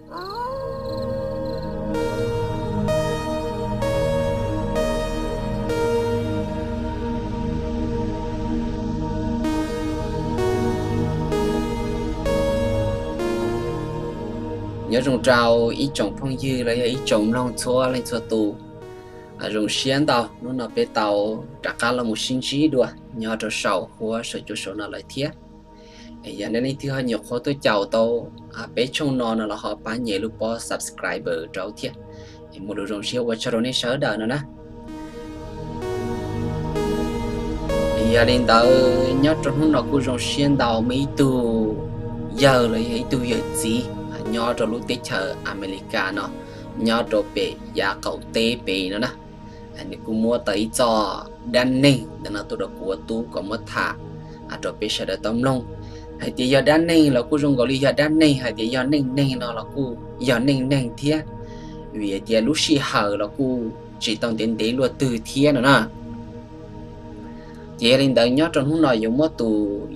Nyob zoo rau ib tsoom phooj ywg los yog ib tsoom mloog txhua leej txhua tus. Zoo siab ntau hnub no peb tau rov qab los mus sib ntsib dua nyob rau saum huab saum cua saum no lawm thiab. Yog nej leej twg ho nyuam qhuav tuaj caum tau peb tshooj no no los ho pab nyem lub pob subscribe rau thiab. Muaj lus zoo siab ua tsaug rau nej sawv daws no na. Yog li ntawd nyob rau hnub no kuj zoo siab ntau muaj ib tug yawg los yog ib tug yawm txiv nyob rau lub teb chaws Amelikas no, nyob rau pem yav qaum teb pem no na. Nws kuj muab tau ib txoj dab neeg ntawm no tuaj rau kuv ua tub kom muab tham rau peb sawv daws tau mloog. Hais tias yog dab neeg los kuj zoo nkaus li yog dab neeg, hais tias yog neej neeg no los kuj yog neej neeg thiab, vim hais tias lub sij hawm los kuj tsis tau ntev ntev luaj twg thiab no na. Ces yog li ntawd nyob rau hnub no yuav muab tus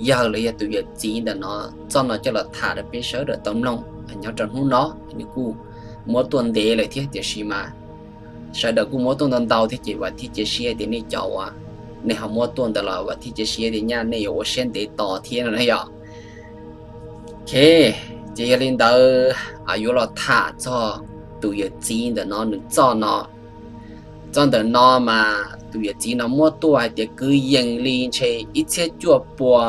yawg los yog tus yawm txiv ntawm no txoj no coj los tham rau peb sawv daws tau mloog. Nyob rau hnub no nws kuj muab tuaj ntev lawm thiab, tiam sis mas sawv daws kuj muab tuaj ntau ntau thiab, ces vam thiab cia siab tias nej cov uas nej ho muab tuaj ntawd los vam thiab cia siab tias nyaj nej yuav ua siab ntev tos thiab no na yom. Ok, ces yog li ntawd yuav los tham txog tus yawm txiv ntawm no nws txoj no. Txoj ntawm no mas tus yawm txiv no muab tuaj hais tias kwv yees li ntshe ib txhiab cuaj pua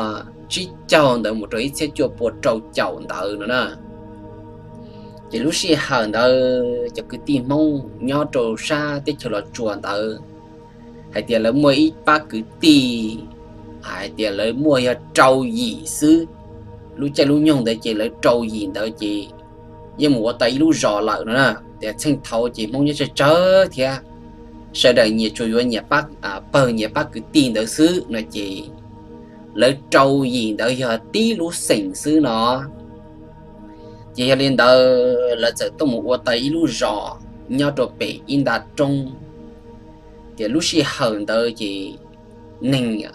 tsib caug ntawd mus rau ib txhiab cuaj pua rau caum ntawd no na. Ces lub sij hawm ntawd cov kwv tij Hmoob nyob rau sab teb chaws Los Tsuas ntawd, hais tias lawv muaj ib pab kwv tij, hais tias lawv muaj yog rau yim xwb. Lub caij lub nyoog ntawd ces lawv rau yim ntawd ces yeej mus ua tau ib lub zos lawm no na. Tias txheej thaud ces Hmoob nyob tsawg tsawg thiab, sawv daws nyias tsuas yuav nyias pab, pawg nyias pab kwv tij ntawd xwb no ces lawv rau yim ntawd yog tib lub xeem xwb no. Ces yog li ntawd lawv txawm tuaj mus ua tau ib lub zos nyob rau pem ib nta roob. Tias lub sij hawm ntawd ces neeg,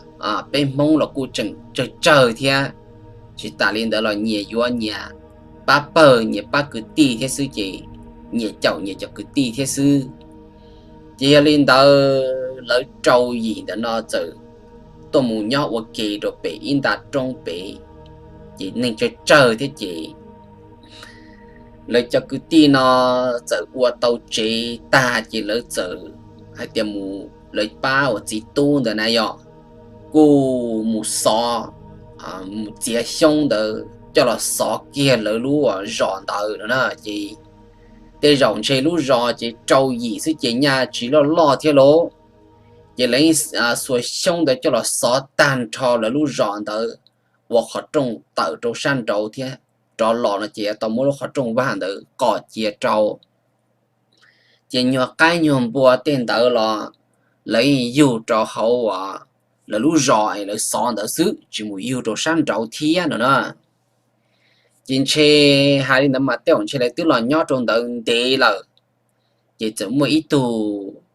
peb Hmoob los kuj tseem tsawg tsawg thiab, tsis tas li ntawd los nyias yuav nyias pab pawg nyias pab kwv tij thiab xwb ces nyias caum nyias cov kwv tij thiab xwb. Ces yog li ntawd lawv rau yim ntawm no txawm tuaj mus nyob ua ke rau pem ib nta roob pem, ces neeg tsawg tsawg thiab ces lawv cov kwv tij no txawm ua tau tsev tag ces lawv txawm hais tias mus, lawv pab uas txiv tub ntawd na yog kuj mus xov, mus txiav xyoob ntawd coj los xov kiag lawv lub zos ntawd no na ces tej zaum ntshe lub zos ces rau yim xwb ces nyaj tsis loj loj thiab lauj. Ces lawv xuas xyoob ntawd coj los xov tag nrho lawv lub zos ntawd ua qhov rooj tawm rau sab nraud thiab, rov los no ces yuav tau muab lub qhov rooj vag ntawd qos cia rau. Ces nyuag qaib nyuag npua tej ntawd los lawv yeej yug rau hauv lawv lub zos es lawv xov ntawd xwb, tsis mus yug rau sab nraud thiab no na. Ces ntshe hais li ntawd mas tej zaum ntshe lawv twb los nyob rau ntawd ntev lawm. Ces txawm muaj ib tug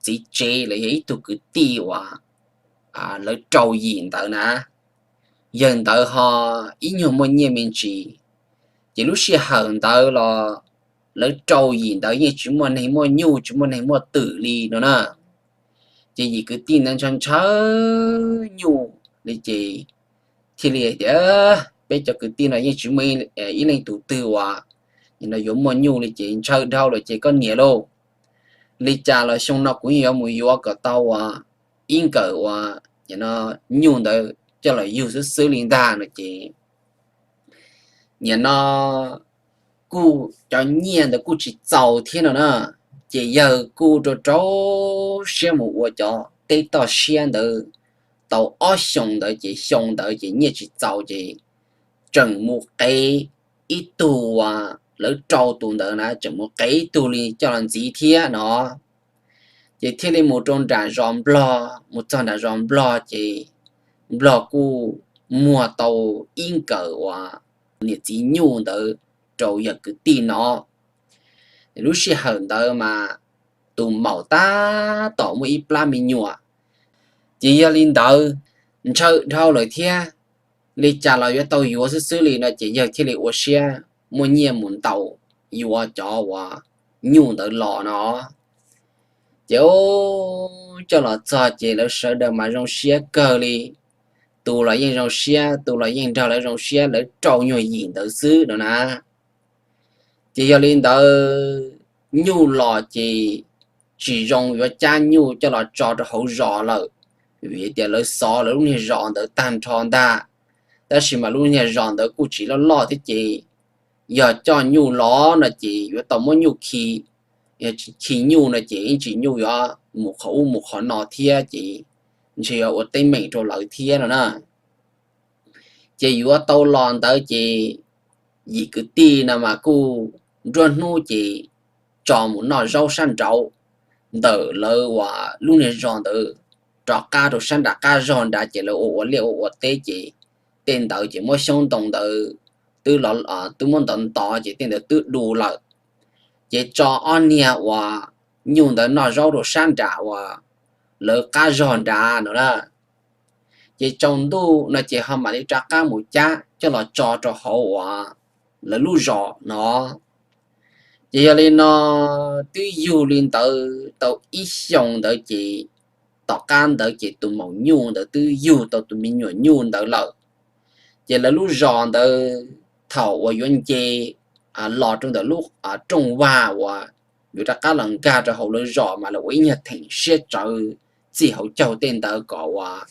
txiv tsev los yog ib tug kwv tij uas lawv rau yim ntawd na, yawg ntawd ho ib nyuag muaj nyiaj me ntsis. Ces lub sij hawm ntawd los lawv rau yim ntawd yeej tsis muaj neeg muaj nyuj tsis muaj neeg muaj twm li no na. Ces yim kwv tij ntawd ntshaw ntshaw nyuj li ces thiaj li tias peb cov kwv tij no yeej tsis muaj ib leej tus twg uas no yuav muaj nyuj li ces ntshaw dhau lawm ces koj niam lauj, li cas los xyoo no kuv yeej yuav mus yuav kom tau uas ib nkawm uas nyuj ntawd coj los yug xwb xwb li ntag no ces nim no kuj cov nyiaj ntawd kuj tsis txaus thiab no na. Ces yawg kuj rau rau siab mus ua cov teb toj siab ntawd tau ob xyoos ntawd ces xyoo ntawd ces nyiaj tsis txaus ces tseem mus qev ib tug uas lawv rau tus ntawd na, tseem mus qev ib tug li coj los ntxiv thiab no. Ces thiaj li mus rau nram zos Nplog, mus txog nram zos Nplog ces Nplog kuj muag tau ib nkawm uas niam txiv nyuj ntawd rau yawg kwv tij no. Lub sij hawm ntawd mas tus maum tab tom muaj ib plab me nyuam. Ces yog li ntawd ntshaw dhau lawm thiab, li cas los yuav tau yuav xwb xwb li no ces yawg thiaj li ua siab muaj nyiaj mus ntaus yuav cov uas nyuj ntawd los no. Ces ub, coj los txog ces lawv sawv daws mas zoo siab kawg li, tus los yeej zoo siab, tus los yeej nrog lawv zoo siab, lawv rau nyuag yim ntawd xwb no na. Ces yog li ntawd, nyuj los ces tsis zoo yuav cab nyuj coj los tso rau hauv zos lawm, vim tias lawv xov lawv lub niag zos ntawd tag nrho ntag. Tab sis mas lub niag zos ntawd kuj tsis loj loj thiab ces yog coj nyuj los no ces yuav tau muab nyuj khi, khi nyuj no ces ib tsam nyuj yuav mus qhov ub mus qhov no thiab ces ntshe yuav ua teeb meem rau lawv thiab no na. Ces yuav tau los ntawd ces yim kwv tij no mas kuj nruab hnub ces tso mus noj zaub sab nraud, ntawm lawv uas lub niag zos ntawd rov qab rau sab nram qab zog nrad ces lawv ua ua liaj ua ua teb ces tej ntawd ces muab xyoob ntoo ntawd twb, twb muab ntov ntov ces tej ntawd twb du lawm. Ces tso ob niag uas nyuj ntawd noj zaub rau sab nram uas lawv qab zog nrad no na. Ces tsaus ntuj no ces ho mam li rov qab mus cab coj los tso rau hauv uas lawv lub zos no. Ces yog li no twb yug li ntawd tau ib xyoos ntawd ces tom qab ntawd ces tus maum nyuj ntawd twb yug tau tus me nyuam nyuj ntawd lawm. Ces lawv lub zos ntawd thaum uas yuav nce los rau ntawm lub rooj vag uas yuav rov qab los nkag rau hauv lawv zos mas lawv ua ib nyuag theem siab tsawv txij hauv caug tej ntawd kom uas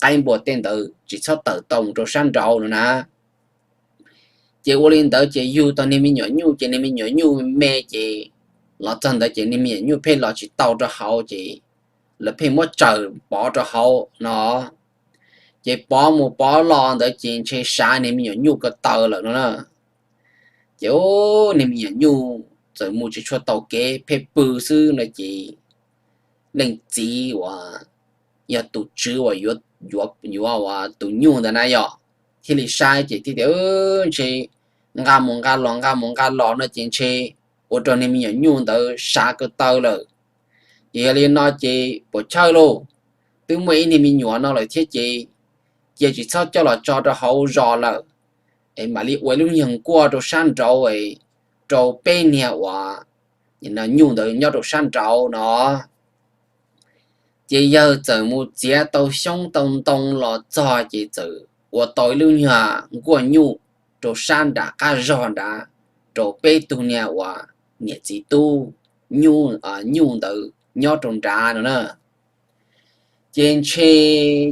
qaib npua tej ntawd tsis txhob tawm tau mus rau sab nraud no na. Ces ua li ntawd ces yug tau niag me nyuam nyuj ces niag me nyuam nyuj me ces los txog ntawd ces niag me nyuam nyuj pheej los tsis tau rau hauv ces lawv pheej muab tsaws pov rau hauv no. Ces pov mus pov los ntawd ces ntshe sav niag me nyuam nyuj ko taw lawm no na. Ces ub, niag me nyuam nyuj txawm mus tsis tshua tau kev pheej pw xwb no ces leej txiv uas yog tus tswv uas yuav tus nyuj ntawd na yog thiaj li saib ces thiaj tias ntshe nqa mus nqa los nqa mus nqa los no ces ntshe ua rau niag me nyuam nyuj ntawd sav ko taw lawm. Ces yog li no ces puas chawj lauj, twb muaj ib niag me nyuam no lawm thiab ces cia tsis txhob coj los tso rau hauv zos lawm, es mam li ua ib lub nyuag nkuaj rau sab nraud rau peb niag uas nyuj ntawd nyob rau sab nraud no. Ces yawg txawm mus txiav tau xyoob tau ntoo los txog ces txawm ua tau ib lub nyuag nkuaj nyuj rau sab nram qab zog nrad rau peb tug niag uas niam txiv tub nyuj ntawd nyob rau nrad no na. Ces ntshe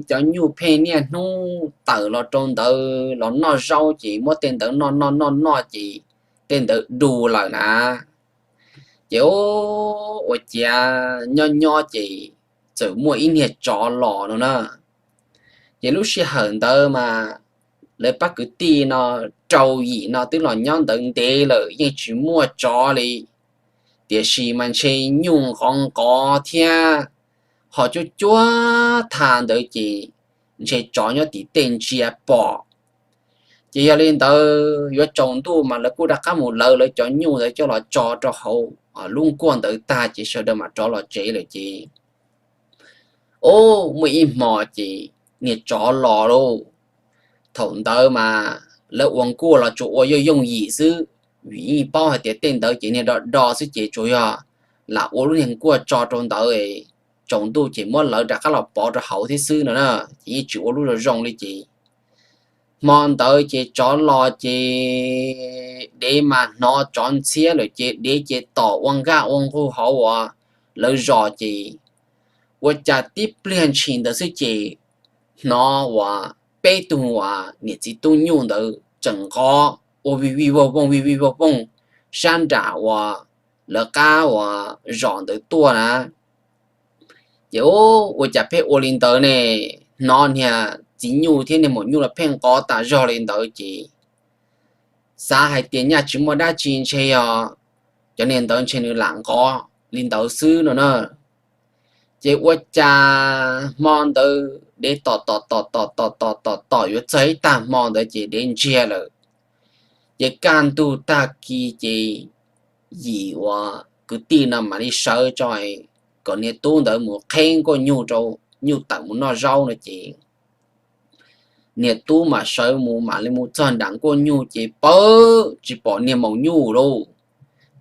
cov nyuj pheej niaj hnub tawm los rau ntawd los noj zaub ces muab tej ntawd noj noj noj noj ces tej ntawd du lawm na. Ces ua ciav nyob nyob ces txawm muaj ib niag tsov los no na. Ces lub sij hawm ntawd mas lawv pab kwv tij no rau yim no twb los nyob ntawd ntev lawm yeej tsis muaj tsov li, tiam sis mas ntshe nyuj nqov nqov thiab ho cuab cuab tha ntawd ces ntshe tsov nyob tim tej ntsia pom. Ces yog li ntawd yuav tsaus ntuj mas lawv kuj rov qab mus lawv lawv cov nyuj ntawd coj los tso rau hauv lub nkuaj ntawd tag ces sawv daws mam rov los tsev lawm ces ub, muaj ib hmo ces niag tsov los lauj. Thaum ntawd mas lawv ua nkuaj los tsuas ua yooj yooj yim xwb, vim yeej paub hais tias tej ntawd ces niag do do xwb ces tsuas yog lam ua lub niag nkuaj tso rau ntawd, tsaus ntuj ces muab lawv rov qab los pov rau hauv thiab xwb no na, ces yeej tsis ua lub zoo zoo li ces hmo ntawd ces tsov los ces dev mas hnov tsov ntxhiab lawm ces dev ces tom ua nkaj ua nqug hauv uas lawv zos ces ua cas tib pliag ntshis ntawd xwb ces hnov uas peb tug uas niam txiv tub nyuj ntawd tseem nqov ua vij vij voog voog vij vij voog voog sab nram uas lawv qab uas zos ntawd tuaj na. Ces ub, ua cas pheej ua li ntawd ne, hnov niag txiv nyuj thiab niag maum nyuj los pheej nqov tas zog li ntawd ces xav hais tias nyaj tsis muaj dab tsi ntshe yog cov niag ntawd ntshe nws lam nqov li ntawd xwb no na. Ces ua cas hmo ntawd dev tom tom tom tom tom tom tom yuav txog ib tag hmo ntawd ces dev ntsiag lawm. Ces kaj ntug tag kis ces yim uas kwv tij no mam li sawv tso kom niag tub ntawd mus qheb nkuaj nyuj rau nyuj tawm mus noj zaub no ces niag tub mam sawv mus mam li mus txog nram nkuaj nyuj ces pawg tsis pom niag maum nyuj lauj.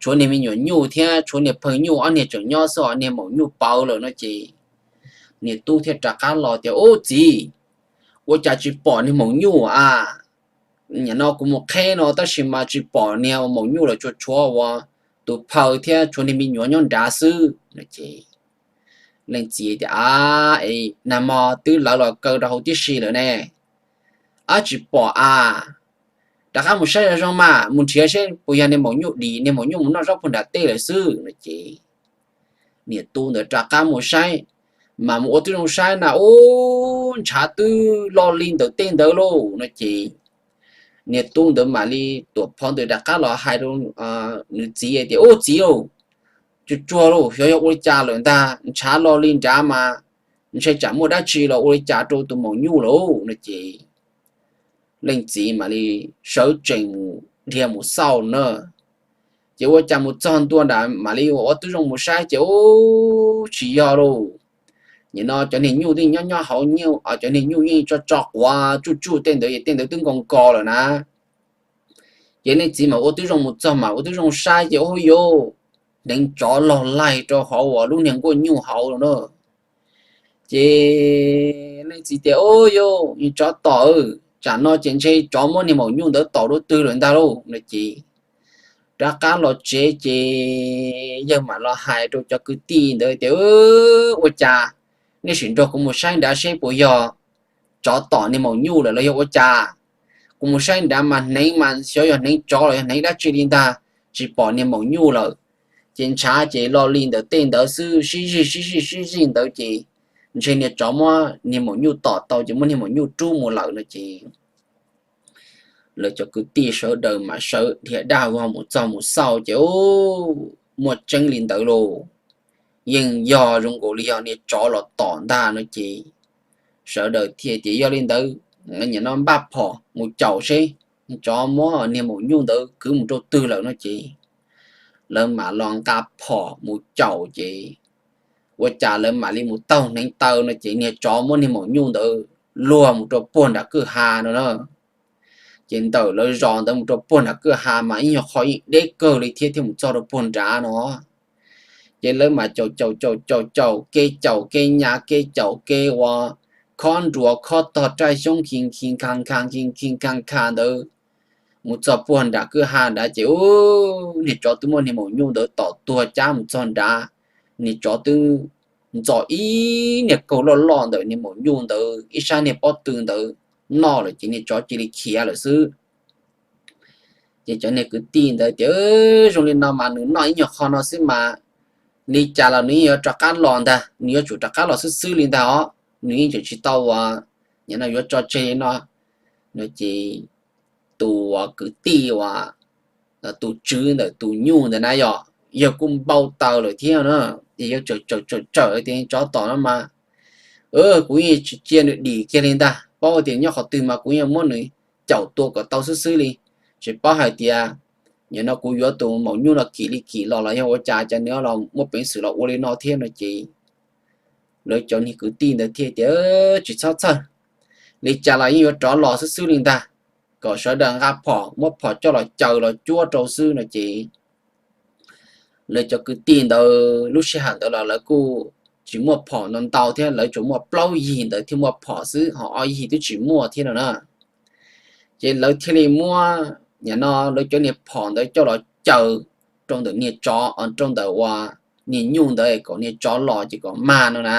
tshuav niag me nyuam nyuj thiab tshuav niag pawg nyuj ob niag tseem nyob xwb, niag maum nyuj pauv lawm no ces niag tub thiaj rov qab los tias, Ub txiv, ua cas tsis pom niag maum nyuj a? Nim no kuv mus qheb no tab sis mas tsis pom niag maum nyuj lawm, tsuas tshuav ua tus phaw thiab tshuav niag me nyuam nyob nrad xwb no ces leej txiv tias, A, es nag hmo twb lawv los kaw rau hauv tib si lawm ne, ab tsis pom a. Rov qab mus saib zoo zoo mas, mus nrhiav seb puas yog niag maum nyuj dim, niag maum nyuj mus noj zaub puag nram tej lawm xwb no ces niag tub ntawd rov qab mus saib, mas mus ua tib zoo saib na, ub, ntshav twb lo li ntawm tej ntawd lauj no ces niag tub ntawd mam li tuam phov ntws rov qab los hais rau nws txiv tias, Ub txiv lauj, tsuag tsuag lauj, xyov yog ua li cas lawm ntag, ntshav lo li nrad mas ntshe tsam muaj dab tsi los ua li cas rau tus maum nyuj lauj no ces leej txiv mam li sawv tsees mus dhia mus xauj na. Ces ua cas mus txog ntua nram mam li ua tib zoo mus saib ces ub tsis yog lauj. Nim no cov niag nyuj twb nyob nyob hauv, cov niag nyuj yeej tso tso quav tsuj tsuj tej ntawd, tej ntawd twb nkaus nkaus lawm na. Ces leej txiv mam ua tib zoo mus txog mas ua tib zoo saib ces ub yuav hneev tsov log laig rau hauv uas lub niag nkuaj nyuj hauv no na. Ces leej txiv tias, Ub yuav tsov tom, tsam no ces ntshe tsov muab niag maum nyuj ntawd tom dua twg lawm ntag lauj no ces rov qab los tsev ces yawg mam los hais rau cov kwv tij ntawd tias, Ua cas nej sim nrog kuv mus saib nrad seb puas yog tsov tom niag maum nyuj lawm los yog ua cas? Kuv mus saib nrad mas hneev mas xyov yog hneev tsov los yog hneev dab tsi li ntag, tsis pom niag maum nyuj lawm. Ces ntshav ces lo li ntawm tej ntawd xwb, sib zij sib zij sib zij ntawd ces ntshe niag tsov muab niag maum nyuj tom tau ces muab niag maum nyuj rub mus lawm no ces lawv cov kwv tij sawv daws mas sawv dhia dag vog mus txog mus xauj ces ub, muaj tseeb li ntawd lauj. Yeej yog zoo nkaus li yog niag tsov los tom ntag no ces sawv daws thiaj tias, Yog li ntawd, nim no npaj phom mus caum seb tsov muab niag maum nyuj ntawd kwv mus rau twg lawm no ces lawv mam los nqa phom mus caum ces ua cas lawv mam li mus taug hneev taw no ces niag tsov muab niag maum nyuj ntawd luag mus rau puag nram kwj ha no na. Ces ntawm lawv zos ntawd mus rau puag nram kwj ha mas ib nyuag qho yeej deb kawg li thiab, thiaj mus txog rau puag nrad no. Ces lawv mas caum caum caum caum caum kev, caum kev nyas kev, caum kev uas khob nruas khob tog raj xyoob khi khi kha kha khi khi kha kha ntawd mus txog puag nram kwj ha nrad ces ub, niag tsov twb muab niag maum nyuj ntawd tom tuag cab mus txog nrad. Niag tsov twb ntxo ib niag kaug loj loj ntawm niag maum nyuj ntawd ib sab niag pob tw ntawd noj lawm ces niag tsov cia li khiav lawm xwb. Ces cov niag kwv tij ntawd tias, Zoo li no mas nws noj ib nyuag qho no xwb mas li cas los nws yeej yuav rov qab los ntag, nws yuav tsum rov qab los xwb xwb li ntag os, nws yeej tseem tsis tau uas nim no yuav tso tseg li no no ces tus uas kwv tij uas tus tswv ntawm tus nyuj ntawd na yog, yawg kuj npau taws lawm thiab na, ces yawg tsawm tsawm tsawm tias, Tsov tom no mas kuv yeej tsis cia nws dim kiag li ntag, paub tias nyob qhov twg mas kuv yeej muab nws caum tua kom tau xwb xwb li. Tsis paub hais tias nim no kuv yuav tus maum nyuj no kim li kim los los yog ua cas cas nws los muaj peev xwm los ua li no thiab no ces lawv cov niag kwv tij ntawd thiaj tias, Tsis txhob txhawj, li cas los yeej yuav rov los xwb xwb li ntag, kom sawv daws nqa phom, muab phom coj los caws los cuab rau xwb no ces lawv cov kwv tij ntawd lub sij hawm ntawd los lawv kuj tsis muaj phom ntau ntau thiab, lawv tsuas muaj plaub yig ntawd thiaj muaj phom xwb, ho ob yig twb tsis muaj thiab no na. Ces lawv thiaj li muab nim no lawv cov niag phom ntawd coj los caws rau ntawm niag tsov, rau ntawm uas niag nyuj ntawd kom niag tsov los ces kom mag no na.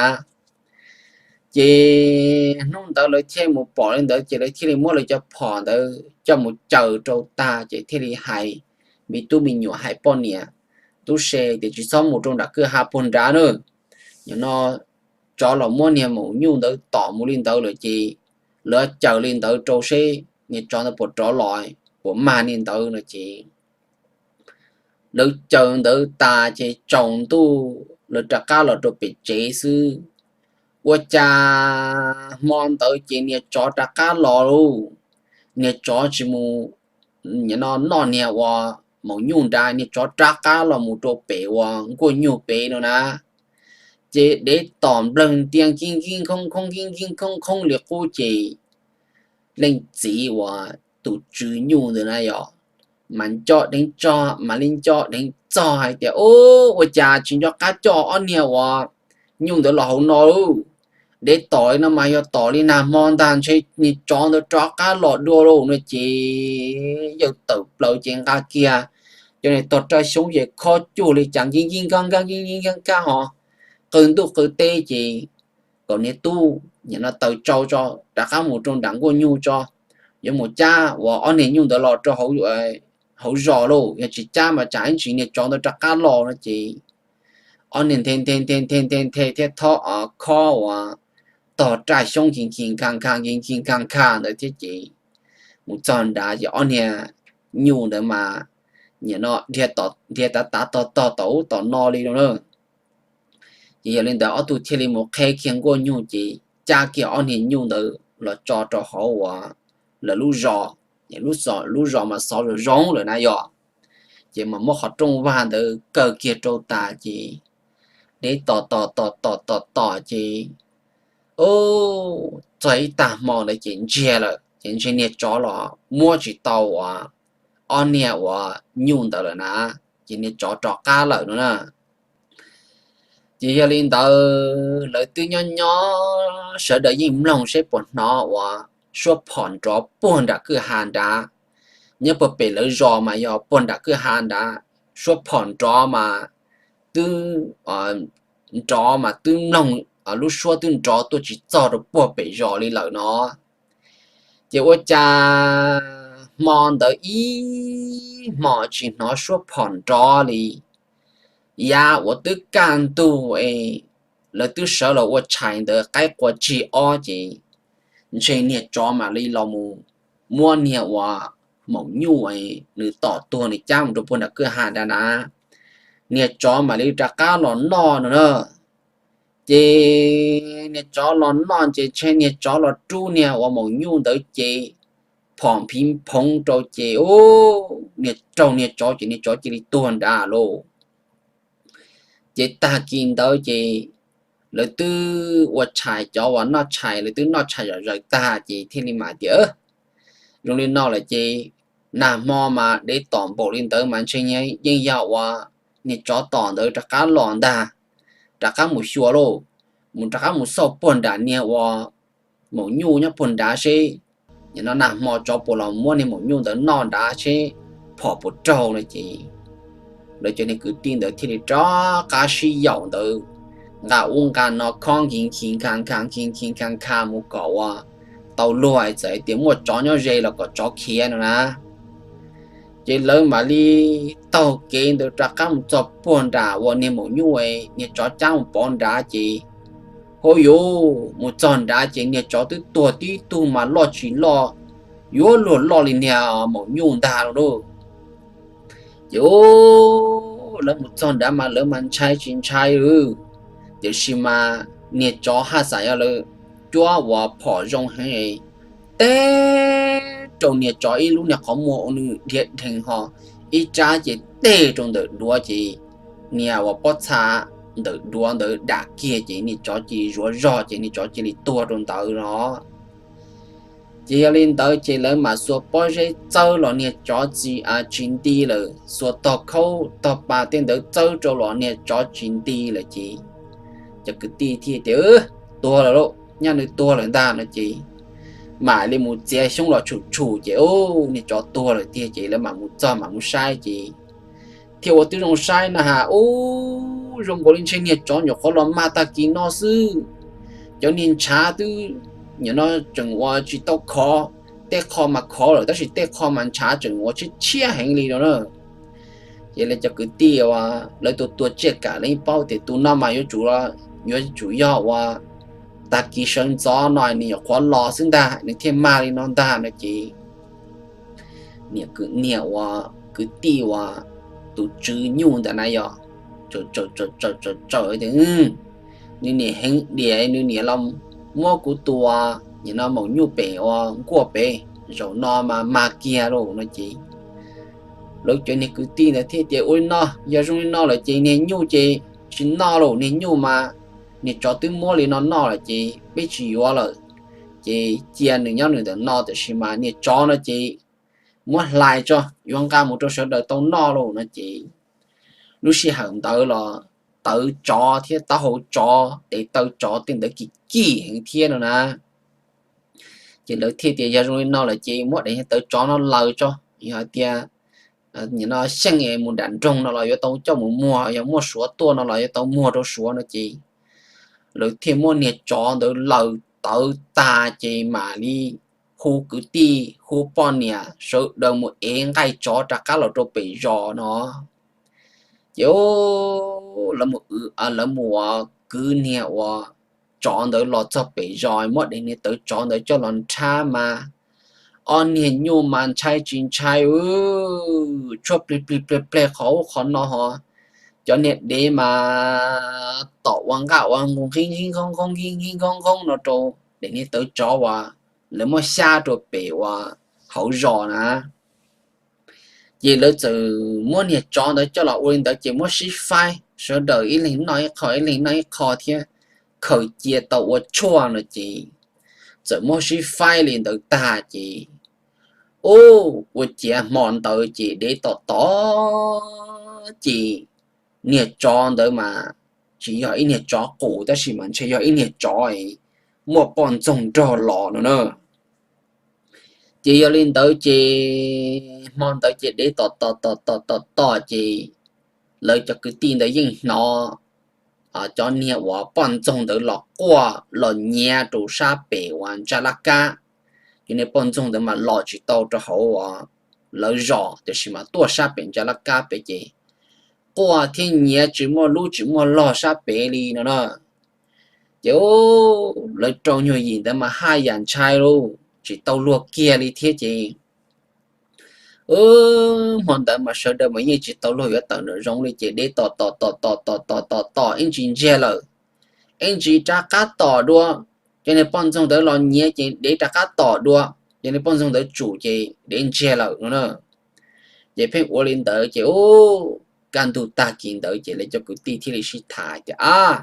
Ces hnub ntawd lawv thiaj mus pom li ntawd ces lawv thiaj li muab lawv cov phom ntawd coj mus caws rau tag ces thiaj li hais me tub me nyuam, hais poj niam tub se tias, Tsis txhob mus rau nram kwj ha puag nrad na. Nim no tsov los muab niag maum nyuj ntawd tom mus li ntawd lawm ces lawv caws li ntawd rau seb niag tsov ntawd puas rov los, puas mag li ntawd no ces lawv caws ntawd tas ces tsaus ntuj lawv rov qab los rau pem tsev xwb. Ua cas hmo ntawd ces niag tsov rov qab los lauj. Niag tsov tsis mus nim no noj niag uas maum nyuj nrad, niag tsov rov qab los mus rau pem uas nkuaj nyuj pem no na. Ces dev tom nplawg ntia nkij nkij khoob khoob nkij nkij khoob khoob li qub ces leej txiv uas tus tswv nyuj ntawd na yog, mas nco dheev txog, mam li nco dheev txog hais tias, Ub, ua cas tsis nco qab coj ob niag uas nyuj ntawd los hauv no lauj? Dev tom li no mas yog tom li nag hmo ntag, ntshe niag tsov ntawd rov qab los dua lauj no ces yawg tawm plaws ces nqa kiag cov niag tog raj xyoob ces khob cuag li cas nkig nkig nkag nkag nkig nkig nkag nkag ho qw ntuj qw teb ces kom niag tub nim no taws tsau tso, rov qab mus rau nram nkuaj nyuj tso, yuav mus cab uas ob niag nyuj ntawd los rau hauv zos lauj, yog tsis cab mas tsam ib ntsis niag tsov ntawd rov qab los no ces ob niag nthe nthe nthe nthe nthe nthe thiab thob khob uas tog raj xyoob nkig nkig nkag nkag nkig nkig nkag nkag ntawd thiab ces mus txog nrad ces ob niag nyuj ntawd mas nim no dhia tav tav tog tog tom ub tom no li no na. Ces yog li ntawd ob tug thiaj li mus qheb kiag nkuaj nyuj ces cab kiag ob niag nyuj ntawd los tso rau hauv uas lawv lub zos, lub zos mas xov zoo zoo lawm na yog. Ces mas muab qhov rooj vag ntawd kaw kiag rau tas ces dev tom tom tom tom tom tom ces, ub, txog ib tag hmo ntawd ces ntsiag lawm ces ntshe niag tsov los muab tsis tau uas ob niag uas nyuj ntawd lawm na, ces niag tsov rov qab lawm no na. Ces yog li ntawd lawv twb nyob nyob sawv daws yeej mloog seb puas hnov uas suab phom nrov puag nram kwj ha nrad. Nyob puag pem lawv zos mas yog puag nram kwj ha nrad, suab phom nrov mas twb nrov mas twb mloog, lub suab twb nrov tuaj tsis txog rau puag pem zos li lawm no. Ces ua cas hmo ntawd ib hmos tsis hnov suab phom nrov li. Yav uas twb kaj ntug es lawv twb sawv los ua tshais ntawd qaib qua tsig ob ces ntshe niag tsov mam li los mus muab niag uas maum nyuj nws tom tuag nws cab mus rau puag nram kwj ha nrad na, niag tsov mam li rov qab los noj no na. Ces niag tsov los noj ces ntshe niag tsov los rub niag uas maum nyuj ntawd ces phom phiv phoov rau ces, ub, niag raug niag tsov ces niag tsov cia li tuag nrad lauj. Ces tag kis ntawd ces lawv twb ua tshais, cov uas noj tshais lawv twb noj tshais zom zaws tag ces thiaj li mam tias, zoo li no lawm ces nag hmo mas dev tom npaum li ntawd mas ntshe yeej yog uas niag tsov tom ntawd rov qab los ntag, rov qab mus xyuas lauj, mus rov qab mus xauj puag nram niag uas maum nyuj nyob puag nrad seb nim no nag hmo tsov puas los muab niag maum nyuj ntawd noj nrad seb phom puas raug no ces lawv cov niag kwv tij ntawd thiaj li rov qab sib yaum ntawd nqa ub nqa no khob nkig nkig nkha nkha nkig nkig nkha nkha mus kom uas tau luag, txawm hais tias muaj tsov nyob ze los kom tsov khiav no na. Ces lawv mam li taug kev ntawd rov qab mus txog puag nram uas niag maum nyuj niag tsov cab mus pov nrad ces, hauj yuv, mus txog nrad ces niag tsov twb tuag tib tug mas loj tsis loj, yuav luag loj li niag maum nyuj ntag lauj. Ces lawv mus txog nrad mas lawv mas ntshai tsis ntshai li, tiam sis mas niag tsov haj xam yog lawv cuab uas phom zoo heev, teb rau niag tsov ib lub niag qhov muag ua nws dhia dheev ho ib tsab ces teb rau ntawm duav ces niag uas pob txha ntawm duav ntawd dam kiag ces niag tsov cia li zuav zog ces niag tsov cia li tuag rau ntawd no. Ces yog li ntawd ces lawv mam xuas pob zeb txawb los niag tsov tsis, tsis nti lawm, xuas tog khaub tog pa tej ntawd txawb rau los niag tsov tsis nti lawm ces cov kwv tij thiaj tias, tuag lawm lauj, nyaj nws tuag lawm ntag no ces mam li mus txiav xyoob los tshum tshum ces, ub, niag tsov tuag lawm tiag ces lawv mam mus txog mam mus saib ces thiaj ua tib zoo saib na has, ub, zoo nkaus li ntshe niag tsov nyuam qhuav los mag tag kis no xwb. Cov niag ntshav twb, nim no tseem ua tsis tau khov, tej qho mas khov lawm tab sis tej qho mas ntshav tseem ua tshiab tshiab heev li no na. Ces lawv cov kwv tij uas lawv tua tua tsiaj kam lawv yeej paub tias tus no mas yuav tsum, yuav tsum yog uas tag kis sawv ntxov no nws nyuam qhuav los xwb ntag nws thiaj mag li no ntag no ces niam, niam uas kwv tij uas tus tswv nyuj ntawd na yog, tsaws tsaws tsaws tias, nws niam heev diam, nws niam los muab kuv tus, nim no maum nyuj pem uas nkuaj pem, zaum no mas mag kiag lauj no ces lawv cov niag kwv tij ntawd thiaj tias, ua li no, yog zoo li no lawm ces niag nyuj ces tsis noj lauj, niag nyuj mas niag tsov twb muab li no noj lawm ces peb tsis yuav lawm, ces cia nws nyob nws ntawm no, tiam sis mas niag tsov no ces muab hlais tso, yuav nqa mus rau sawv daws tau noj lauj no ces lub sij hawm ntawd los tawv tsov thiab taub hau tsov, tes taw tsov tej ntawd kim kim heev thiab no na. Ces lawv thiaj tias yog zoo li no lawm ces muab daim niag tawv tsov no laws tso, yog hais tias nim no xyeej mus nram nroog no los yuav tau coj mus muag, yog muaj suav tuaj no los yuav tau muag rau suav no ces lawv thiaj muab niag tsov ntawd laws tawv tag ces mam li hu kwv tij hu poj niam sawv daws mus ev nqaij tsov rov qab los rau pem zos no. Ces lawv mus, lawv mus ua kwv niag uas tsov ntawd los txog pem zos muab daim niag tawv tsov ntawd coj los nrhab mas ob niag nyuj mas ntshai tsis ntshai, tshuab plig plig plig pleg qhov ub qhov no ho, cov niag dev mas tom ua nqaj ua nqug nqib nqib nqoob nqoob nqib nqib nqoob nqoob no rau daim niag tawv tsov uas lawv muab xyab rau pem uas hauv zos na. Ces lawv txawm muab niag tsov ntawd coj los ua li ntawd ces muab sib faib, sawv daws ib leeg noj ib qho ib leeg noj ib qho thiab khaws cia tau ua tshuaj no ces txawm muab sib faib li ntawd tag ces, ub, ua ciav hmo ntawd ces dev tom tod ces niag tsov ntawd mas tsis yog ib niag tsov qus tab sis mas ntshe yog ib niag tsov muaj poj ntxoog nrog los no na. Ces yog li ntawd ces hmo ntawd ces dev tom tom tom tom tom tom ces lawv cov kwv tij ntawd yeej hnov cov niag uas poj ntxoog ntawd los quaj los nyiav rau sab pem uas ntsa laj kab. Cov niag poj ntxoog ntawd mas los tsis tau rau hauv uas lawv zos tiam sis mas tuaj sab pem ntsa laj kab pem ces quaj thiab nyiav tsis muaj lub tsis muaj log sab pem li no na. Ces lawv rau nyuag yim ntawd mas haj yam ntshai lauj, tsis tau luag kiag li thiab ces hmo ntawd mas sawv daws mas yeej tsis tau luag yuav tawm nram zoov li ces dev tom tom tom tom tom tom tom ib ntsis ntsiag lawm, ib ntsis rov qab tom dua. Cov niag poj ntxoog ntawd los nyiav ces dev rov qab tom dua, cov niag poj ntxoog ntawd tsum ces dev ntsiag lawm no na. Ces pheej ua li ntawd ces ub, kaj ntug tag kis ntawd ces lawv cov kwv tij thiaj li sib tham tias, ab,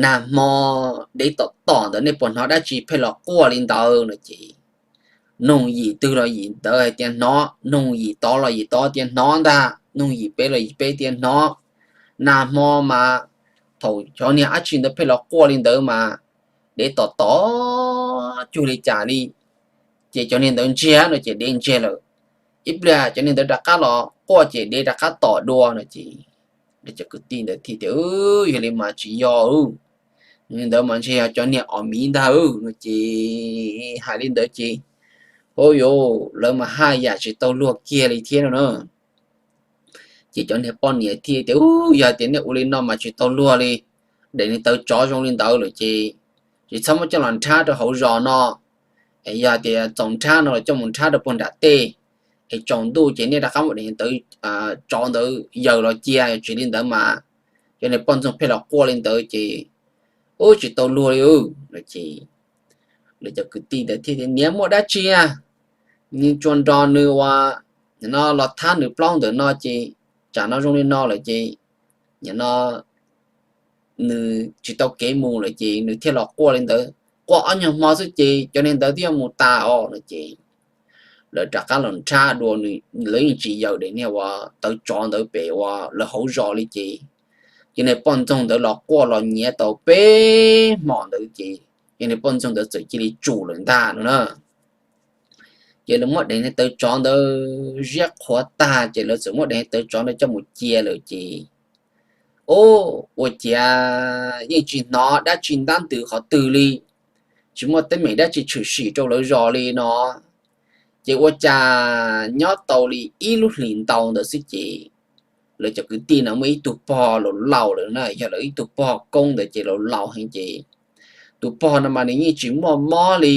nag hmo dev tom tom ntawd nej puas hnov dab tsi pheej los quaj li ntawd no ces noog yim twg los yim ntawd hais tias hnov, noog yim tod los yim tod tias hnov ntag, noog yim pem los yim pem tias hnov. Nag hmo mas thaum cov niag dab tsi ntawd pheej los quaj li ntawd mas dev tom tom cuag li cas li, ces cov niag ntawd ntsiag no ces dev ntsiag lawm. Ib pliag cov niag ntawd rov qab los quaj ces dev rov qab tom dua no ces cov kwv tij ntawd thiaj tias, yog li mas tsis yog, ntawd mas ntshe yog cov niag os miv ntag no ces hais li ntawd ces, ub yuv, lawv mas haj yam tsis tau luag kiag li thiab no na. Ces cov niag poj niam thiaj tias, ub, yog tias nej ua li no mas tsis tau luag li, daim niag tawv tsov zoo li ntawd lawm ces tsis txhob muab coj los nrhab rau hauv zos no, es yog tias txaus nrhab no los coj mus nrhab rau puag nram tej, es tsaus ntuj ces nej rov qab muab daim niag tawv tsov ntawd yaws los cia, tsis li ntawd mas cov niag poj ntxoog pheej los quaj li ntawd ces, ub, tsis tau luag li no ces lawv cov kwv tij ntawd thiaj tias, niam, muaj dab tsi a, nws tsuas nrog nws ua, nim no los thab nws plaub ntawm no ces tsam no zoo li no lawm ces nim no nws tsis tau kev mus lawm ces nws thiaj los quaj li ntawd, quaj ob nyuag hmo xwb ces cov niag ntawd twb yuav mus tas os no ces lawv rov qab los nrhab dua, lawv yeej tsis yaws daim niag uas tawv tsov ntawd pem uas lawv hauv zos li ces cov niag poj ntxoog ntawd los quaj los nyiav tau peb hmo ntawd ces cov niag poj ntxoog ntawd txawm cia li tsum lawm ntag no na. Ces lawv muab daim niag tawv tsov ntawd ziab qhuav tag ces lawv txawm muab daim niag tawv tsov ntawd coj mus cia lawm ces, ub, ua ciav yeej tsis hnov dab tsi ntab ntws qhov twg li, tsis muaj teeb meem dab tsi tshwm sim rau lawv zos li no. Ces ua cas nyob tau li ib lub hlis ntau ntawd xwb ces lawv cov kwv tij no muaj ib tug pog laus laus lawm na, yog lawv ib tug pog koob ntawd ces laus laus heev ces tus pog no mas nws yeej tsis muaj mob li,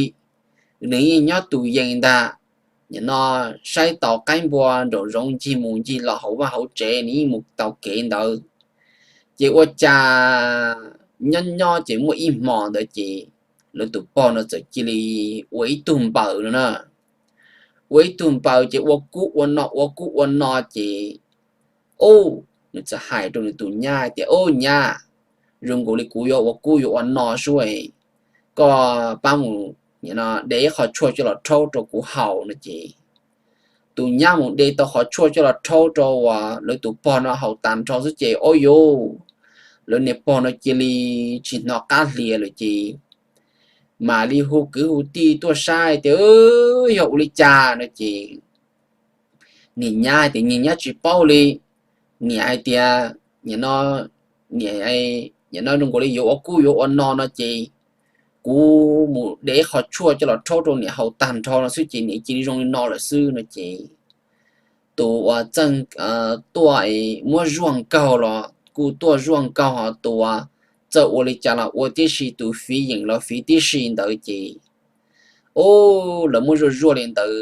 nws yeej nyob tus yees ntag. Nim no saib tau qaib npua nraum zoov ncig mus ncig los hauv vaj hauv tsev nws yeej mus tau kev ntawd. Ces ua cas nyob nyob ces muaj ib hmo ntawd ces lawv tus pog no txawm cia li ua ib tug npaws no na. Ua ib tug npaws ces ua kub ua no ua kub ua no ces, ub, nws txawm hais rau nws tus nyab tias, ub nyab, zoo nkaus li kuv yuav ua kub yuav ua no sub, koj pab mus de ib qho tshuaj coj los rhaub rau kuv haus no ces tus nyab mus de tau qhov tshuaj coj los rhaub rau uas lawv tus pog no haus tag nrho xwb ces ob yuv, lawv niag pog no cia li tsis hnov qab hlias lawm ces mam li hu kwv hu tij tuaj saib tias yog ua li cas no ces niag nyab hais tias niag nyab tsis paub li. Niam hais tias nim no zoo nkaus li yuav ua kub yuav ua no no ces kuv mus de qhov tshuaj coj los rhaub rau niam haus tag nrho no xwb ces niam cia li zoo li no lawm xwb no ces tus uas txawj tuaj muab zuaj nkaug los kuj tuaj zuaj nkaug, ho tus uas txawj ua li cas los ua tib si, tus fiv yeem los fiv tib si ntawd ces, ub, lawv muab zuaj zuaj li ntawd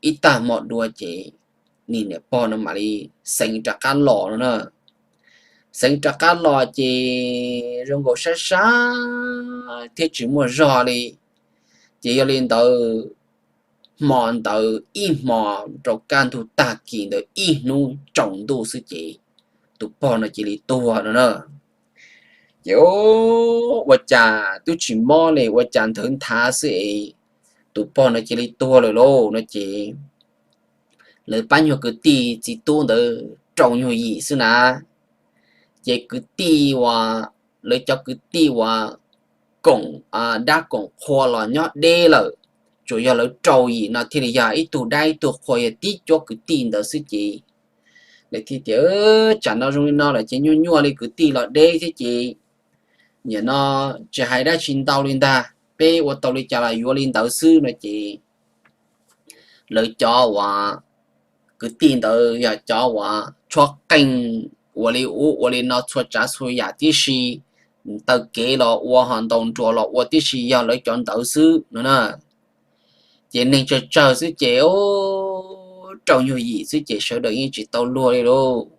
ib tag hmo dua ces niag niam pog no mam li xeev rov qab los no na. Xeev rov qab los ces zoo nkaus sab sab thiab tsis muaj zog li. Ces yog li ntawd, hmo ntawd ib hmo rau kaj ntug tag kis ntawd ib hnub tsaus ntuj xwb ces tus pog no cia li tuag no na. Ces ua cas twb tsis mob li, ua cas nthawv nthav xwb es tus pog no cia li tuag lawm lauj no ces lawv pab nyuag kwv tij txiv tub ntawd rau nyuag yim xwb na. Ces kwv tij uas, lawv cov kwv tij uas koom dab koom qhua los nyob deb lawm, tsuas yog lawv rau yim no thiaj li yog ib tug dab ib tug qhua, yog tib cuab kwv tij ntawd xwb ces lawv thiaj tias tsam no zoo li no lawm ces nyuaj nyuaj li, kwv tij los deb thiab ces nim no tsis hais dab tsi ntau li ntag, peb ua tau li cas los yuav li ntawd xwb no ces lawv cov uas kwv tij ntawd yog cov uas tshuab qeej ua li ub ua li no txhua tsav txhua yam tib si, taw kev los ua ho ntaus nruas los ua tib si yog lawv cov ntawd xwb no na. Ces neeg tsawg tsawg xwb ces rau nyuag yim xwb ces sawv daws yeej tsis tau luag li lauj.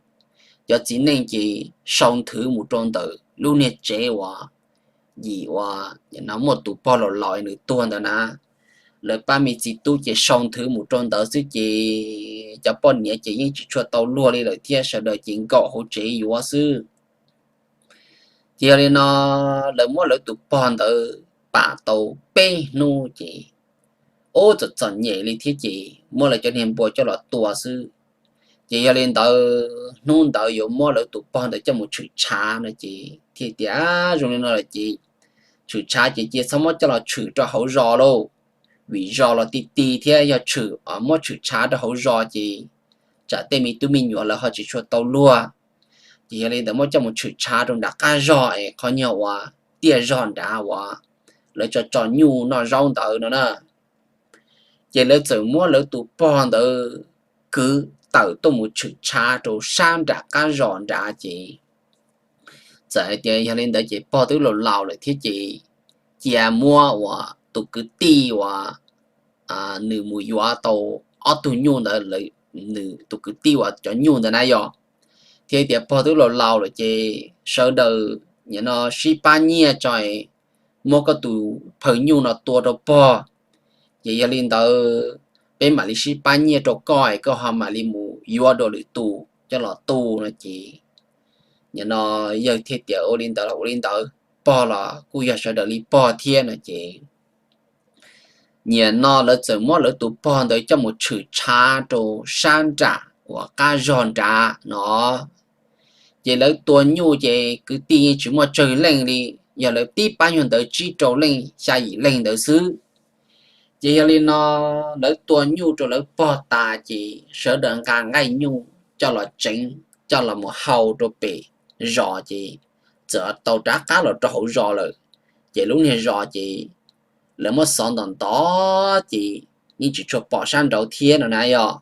Cov txiv neej ces sau nthwv mus rau ntawm lub niag tsev uas yim uas muaj tus pog laus laus nws tuag ntawd na. Lawv pab me txiv tub ces sau nthwv mus rau ntawd xwb ces cov poj niam ces yeej tsis tshua tau luag li lawm thiab, sawv daws ces nkaum hauv tsev yuav xwb. Ces yog li no lawv muab lawv tus pog ntawd pam tau peb hnub ces ub txom txom nyem li thiab ces muab lawv cov niag npua coj los tua xwb. Ces yog li ntawd hnub ntawd yuav muab lawv tus pog ntawd coj mus tshwm tshav no ces thiaj tias zoo li no lawm ces tshwm tshav ces cia txhob muab coj los tshwm rau hauv zos lauj, vim zos los ti ti thiab yog tshwm, muab tshwm tshav rau hauv zos ces tsam tej me tub me nyuam lawv ho tsis tshua tau luag. Ces yog li ntawd muab coj mus tshwm tshav rau nram qab zog es qhov nyuag uas tiaj zog nrad uas lawv tso tso nyuj noj zaub ntawd no na. Ces lawv txawm muab lawv tus pog ntawd kwv tawm tuaj mus tshwm tshav rau sab nram qab zos nrad ces txawm hais tias yog li ntawd ces pog twb laus laus lawm thiab ces cia muab uas tus kwv tij uas nws mus yuav tau ob tug nyuj ntawd, nws tus kwv tij uas cov nyuj ntawd na yog, thiab tias pog twb laus laus lawm ces sawv daws nim no sib pab nyiaj tso, muab koj tus phaw nyuj no tua rau pog, ces yog li ntawd peb mam li sib pab nyiaj rau koj es koj ho mam li mus yuav dua lwm tus coj los tu no ces nim no yawg thiaj tias ua li ntawd los ua li ntawd, pog los kuj yog sawv daws li pog thiab no ces nim no lawv txawm muab lawv tus pog ntawd coj mus tshwm tshav rau sab nram uas qab zog nrad no. Ces lawv tua nyuj ces kwv tij yeej tsis muaj tsawg leej li, yog lawv tib pab nyuag ntawd tsib rau leej xya yim leej ntawd xwb. Ces yog li no lawv tua nyuj rau lawv pog tas ces sawv daws nqa nqaij nyuj coj los tseev coj los mus hau rau pem zos ces txawm tau rov qab los rau hauv zos lawm. Ces lub niag zos ces lawv muab xov ntawm ntov ces yeej tsis tshua pom sab nraud thiab no na yog.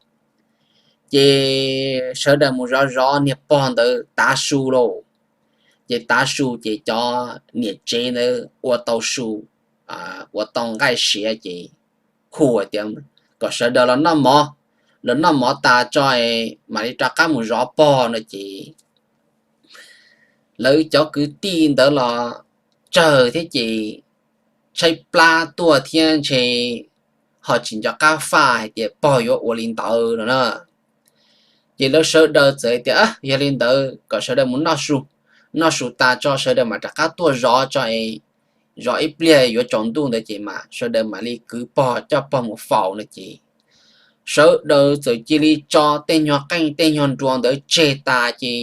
Ces sawv daws mus zov zov niag pog ntawd tav su lauj. Ces tav su ces cov niam tsev ntawd ua tau su, ua tau nqaij siav ces hu tias kom sawv daws los noj mov, los noj mov tas tso mam li rov qab mus zov pog no ces lawv cov kwv tij ntawd los tsawg thiab ces tshaib plab tuaj thiab ntshe ho tsis nco qab faj hais tias pog yuav ua li ntawd no na. Ces lawv sawv daws txawm tias yog li ntawd kom sawv daws mus noj su, noj su tas tso sawv daws mam rov qab tuaj zov tso es zov ib pliag yuav tsaus ntuj ntawd ces mas sawv daws mam li kwv pog coj pog mus faus no ces sawv daws txawm cia li tso tej nyuag qeej tej nyuag nruas ntawd tseg tas ces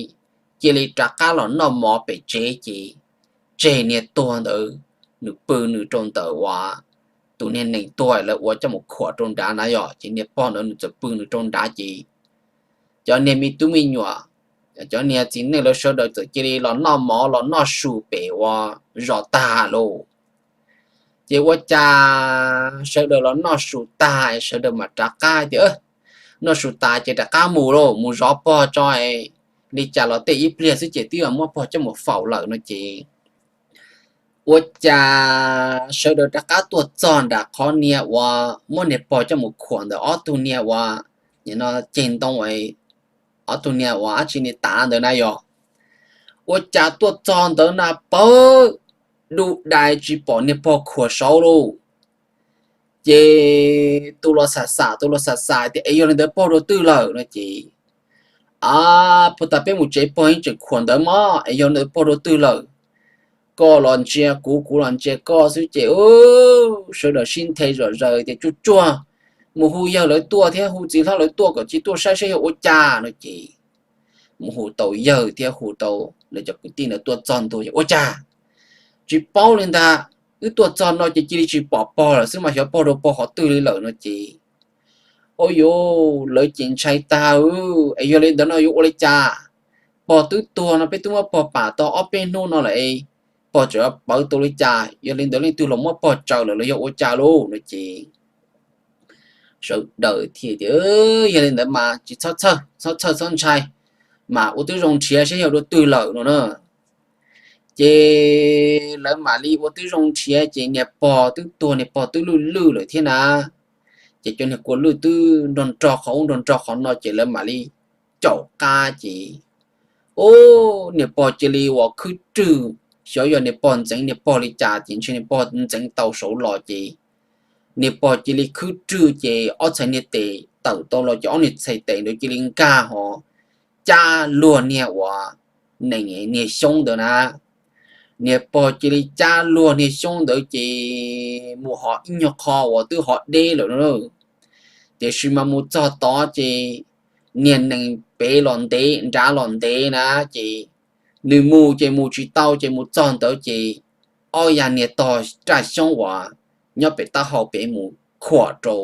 cia li rov qab los noj mov pem tsev ces tseg niag tuag ntawd, nws pw nws rau ntawm uas tus niag nees tuag lawv ua coj mus khuam rau nrad na yom, ces niag pog ntawd nws txawm pw nws rau nrad ces cov niag me tub me nyuam, cov niag txiv neej lawv sawv daws txawm cia li los noj mov los noj su pem uas zos tag lauj. Ces ua cas sawv daws los noj su tag sawv daws mam rov qab tias, noj su tas ces rov qab mus lauj, mus zov pog tso, li cas los tej ib pliag xwb ces twb muab pog coj mus faus lawm no ces ua cas sawv daws rov qab tuaj txog nram qhov niag uas muab niag pog coj mus khuam ntawm ob tug niag uas, no ceg ntoo, ob tug niag uas dab tsi niag tav ntawd na yog, ua cas tuaj txog ntawd na pawg, dub dai tsis pom niag pog khuam saud lauj. Ces tus los xam xam, tus los xam xam tias es yog li ntawd pog dua twg lawm no ces, a, puag ta peb mus tsev pog yeej tseem khuam ntawd mog, es yog li ntawd pog dua twg lawm? Koj los ntsia kuv, kuv los ntsia koj xwb ces sawv daws sib nthe zom zaws tias tsuag tsuag mus hu yawg lawv tuaj thiab hu txiv hlob lawv tuaj kom cia tuaj saib saib yog ua cas no ces mus hu tau yawg thiab hu tau lawv cov kwv tij ntawd tuaj txog ntua ces ua cas tsis paub li ntag, wb tuaj txog no ces cia li tsis pom pog lawm xwb mas xyov pog dua pog qhov twg li lawm no ces, o yuv, lawv ces ntshai tag, es yog li ntawd no yuav ua li cas? Pog twb tuag no peb twb muab pog pam tau ob peb hnub no lawm, pog tseem pawv tau li cas? Yog li ntawd leej twg los muab pog tsaws lawm los yog ua cas lauj no ces sawv daws thiaj tias, yog li ntawd mas tsis txhob txhawj, txhob txhawj txhob ntshai, mam ua tib zoo nrhiav saib yog dua twg lawm no na. Ces lawv mam li ua tib zoo nrhiav ces niag pog twb tuag, niag pog twb lwj lwj lawm thiab na. Ces cov niag kua lwj twb nrog nrog qhov ub nrog nrog qhov no ces lawv mam li caum qab ces, ub, niag pog cia li uas khwb rwg, xyov yog niag pog ntxeev niag pog li cas ces ntshe niag pog ntxeev tau saud los ces niag pog cia li khwb rwg ces ob txhais niag tes tawm tau los ces ob niag txhais tes ntawd cia li nkag hos cab luag niag uas nees niag xyoob ntawd na. Niag pog cia li cab luag niag xyoob ntawd ces mus hov ib nyuag qho uas twb hov deb lawm na. Tiam sis mas mus txog tod ces niag nees pem los ntev nrad los ntev na ces nws mus ces mus tsis tau ces mus txog ntawd ces ob yag niag tog raj xyoob uas nyob pem taub hau pem mus khuam rau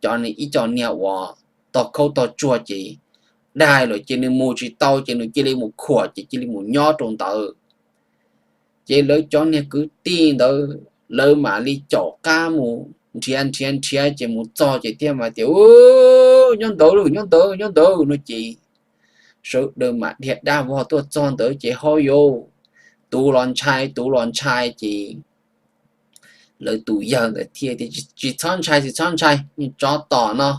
cov ib co niag uas tog khaub tog tsuag ces daig lawm ces nws mus tsis tau ces nws cia li mus khuam ces cia li mus nyob rau ntawd. Ces lawv cov niag kwv tij ntawd lawv mam li caum qab mus nrhiav nrhiav nrhiav ces mus txog ces thiaj mas tias, nyob ntawd lauj, nyob ntawd, nyob ntawd no ces sawv daws mam dhia dab vog tuaj txog ntawd ces ho yus, tus los ntshai tus los ntshai ces lawv tus yawg ntawd thiaj tias, tsis txhob ntshai, tsis txhob ntshai, niag tsov tom no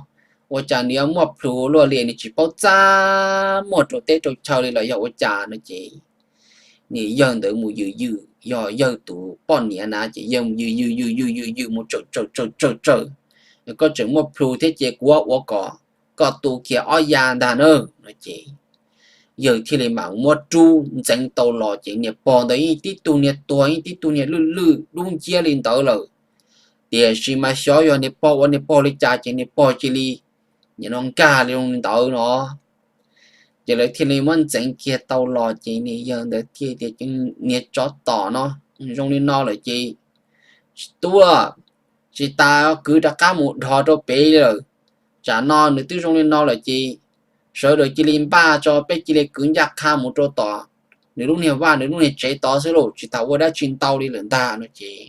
ua cas nws yuav muaj plhus luaj li, nws tsis paub txaj muag rau teb rau chaw li los yog ua cas no ces niag yawg ntawd mus yws yws, yog yawg tus poj niam na ces yawg mus yws yws yws yws yws yws mus tsawm tsawm tsawm tsawm tsawm, koj tseem muaj plhus thiab ces kuv ua kom koj tu kiag ob ya ntag na no ces yawg thiaj li mam muab rub ntxeev tau los ces niag pog ntawd yeej tib tug niag tuag, yeej tib tug niag lwj lwj dub nciab li ntawd lawm. Tiam sis mas xyov yog niag pog ua niag pog li cas ces niag pog cia li nim no nkag li zoo li ntawd no. Ces lawv thiaj li muab ntxeev kiag tau los ces niag yawg ntawd thiaj tias, niag tsov tom no, zoo li no lawm ces tsis tuaj, tsis tas kwv rov qab mus dhos rau pem li lawm. Tsam no nws twb zoo li no lawm ces sawv daws cia li npaj tso, peb cia li kwv ncaj qha mus rau tom nws lub niag vaj nws lub niag tsev tod xwb lauj, tsis tas ua dab tsi ntau li lawm ntag no ces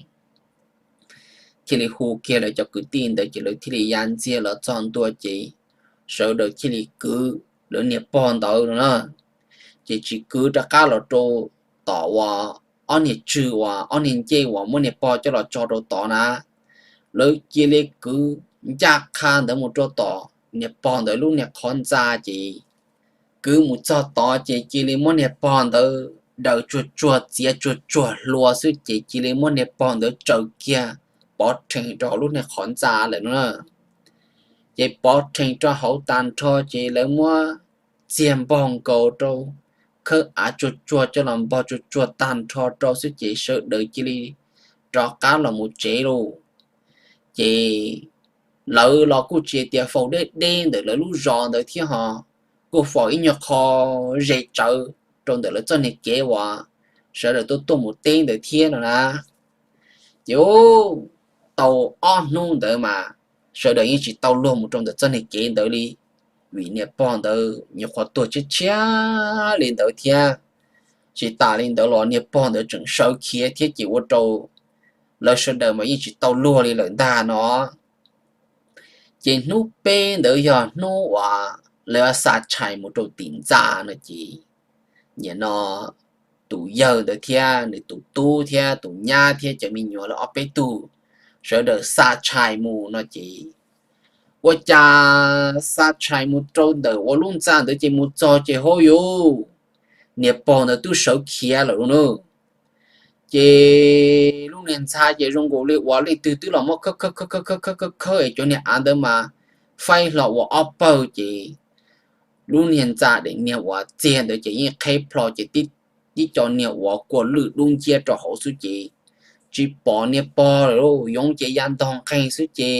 thiaj li hu kiag lawv cov kwv tij ntawd ces lawv thiaj li ya ntxiag los txog ntua ces sawv daws thiaj li kwv lawv niag pog ntawd no na. Ces tsis kwv rov qab los rau tom uas ob niag tswg uas ob niag ncej uas muab niag pog coj los tso rau tod na. Lawv cia li kwv ncaj qha ntawd mus rau tom niag pog ntawd lub niag qhov ntxa ces kwv mus txog tod ces cia li muab niag pog ntawd daws tsuag tsuag txiav tsuag tsuag hlua xwb ces cia li muab niag pog ntawd tsaws kiag pov rhees rau hauv lub niag qhov ntxa lawm no na. Ces pov rhees rau hauv tag nrho ces lawv muab txiag npog nkaus rau khawb av tsuag tsuag coj los npog tsuag tsuag tag nrho rau xwb ces sawv daws cia li rov qab los mus tsev lauj. Ces lawv los kuj tsis tias faus deb deb ntawm lawv lub zos ntawd thiab ho, kuj faus ib nyuag qho ze tsawv rau ntawm lawv txoj niag kev uas sawv daws tuaj tuaj mus teb ntawd thiab no na. Ces tau ob hnub ntawd mas sawv daws yeej tsis tau luag mus rau ntawm txoj niag kev ntawd li, vim niag pog ntawd nyuam qhuav tuag tshiab tshiab li ntawd thiab. Tsis tas li ntawd los niag pog ntawd tseem sawv khiav thiab ces ua rau lawv sawv daws mas yeej tsis tau luag li lawm ntag no. Ces hnub peb ntawd yog hnub uas lawv xa tshais mus rau tim ntxa no ces, nim no tus yawg ntawd thiab nws tus tub thiab tus nyab thiab cov me nyuam lawv ob peb tug sawv daws xa tshais mus no ces, ua cas xa tshais mus rau ntawm ua lub ntxa ntawd ces mus txog ces hauv yuv, niag pog ntawd twb sawv khiav lawm lauj na. Ces lub niag ntxa ces zoo nkaus li uas leej twg twb los muab khawb khawb khawb khawb khawb khawb khawb es cov niag av ntawd mas faib hlo ua ob pawg ces lub niag ntxa daim niag uas txiag ntawd ces yeej qheb plho ces tib co niag uas kua lwj dub nciab rau hauv xwb ces tsis pom niag pog lawm lauj. Yoov ces ya ntog nqeeg xwb ces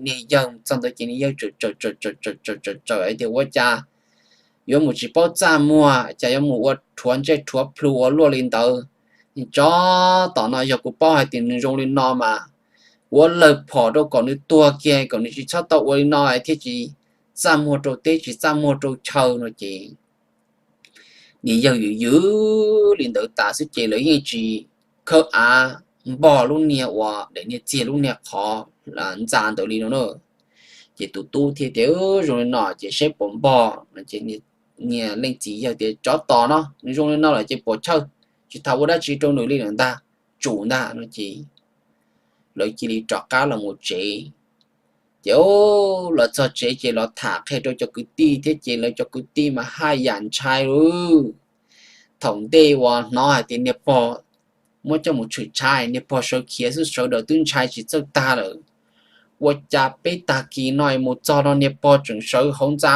niag yawg txog ntawd ces niag yawg tsaws tsaws tsaws tsaws hais tias ua cas yuav mus tsis paub txaj muag, cas yuav mus ua rhuav ntsej rhuav plhu ua luaj li ntawd. Tsov tom no yog kuv paub hais tias nws zoo li no mas kuv yuav lawg phom rau kom nws tuag kiag kom nws tsis txhob tau ua li no thiaj tsis txaj muag rau teb tsis txaj muag rau chaw no ces niag yawg yws yws li ntawd tas xwb ces lawv yeej tsis khawb av npog lub niag uas daim niag txiag lub niag qhov ntxa ntawd li no na. Ces tus tub thiaj tias zoo li no ces saib puas npog no ces niag leej txiv yawg tias tsov tom no nws zoo li no lawm ces puas chawj, tsis tham ua dab tsi rau nws li lawm ntag, tsum ntag no ces lawv cia li rov qab los mus tsev. Ces los txog tsev ces los tham qhia rau cov kwv tij thiab ces lawv cov kwv tij mas haj yam ntshai lauj. Thaum ntej uas hnov hais tias niag pog muab coj mus tshwm tshaib, niag pog sawv khiav xwb sawv daws twb ntshai tsis txawj tag lawm. Ua cas peb tag kis no mus txog no niag pog tseem sawv hauv ntxa